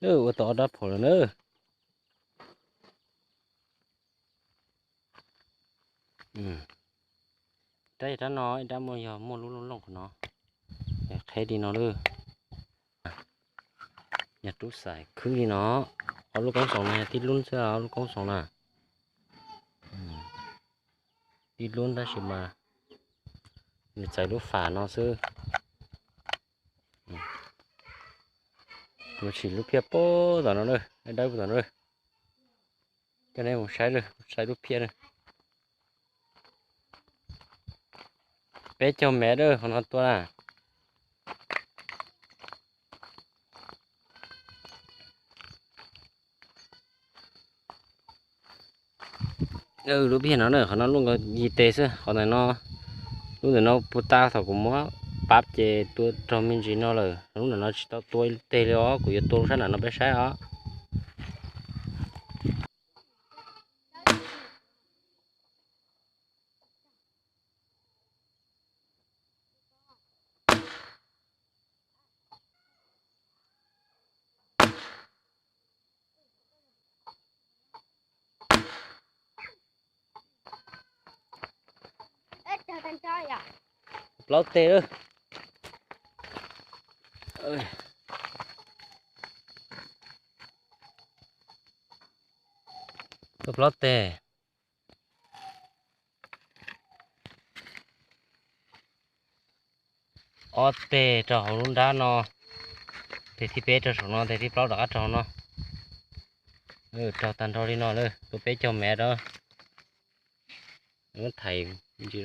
Ua tau ob rab phom lawm na. Rab yog rab no, ib rab muaj, yog muaj lub looj looj qhov no, yog qheb li no lawm. Yog rub xais khwb li no. Ob lub koob xoos no yog tib lub xwb, ob lub koob xoos na. Tib lub tab sis mas nws txais lub fam no xwb. Mus sim lub phiaj puag tom no na, dawb puag tom no. Coj nej mus saib, saib lub phiaj na. Peb caug mev na, qhov no tua na. Lub phiaj no na, qhov no luaj nkaus yim teg xwb, qhov ntawm no, lub ntawm no puag ta thaum kuv muab pab ces tua raug me ntsis no lawm, lub ntawm no tsis tau tua teg li os, kuv yuav tua lub sab nram no peb saib os. Plaub teg lawm. Tua plaub teg. Ob teg rau hauv lub nrab no, teg thib peb rau saum no, teg thib plaub rov qab rau hauv no. Raug tag nrho li no lawm, tua peb caug mev rau. Muab thaiv ntsis.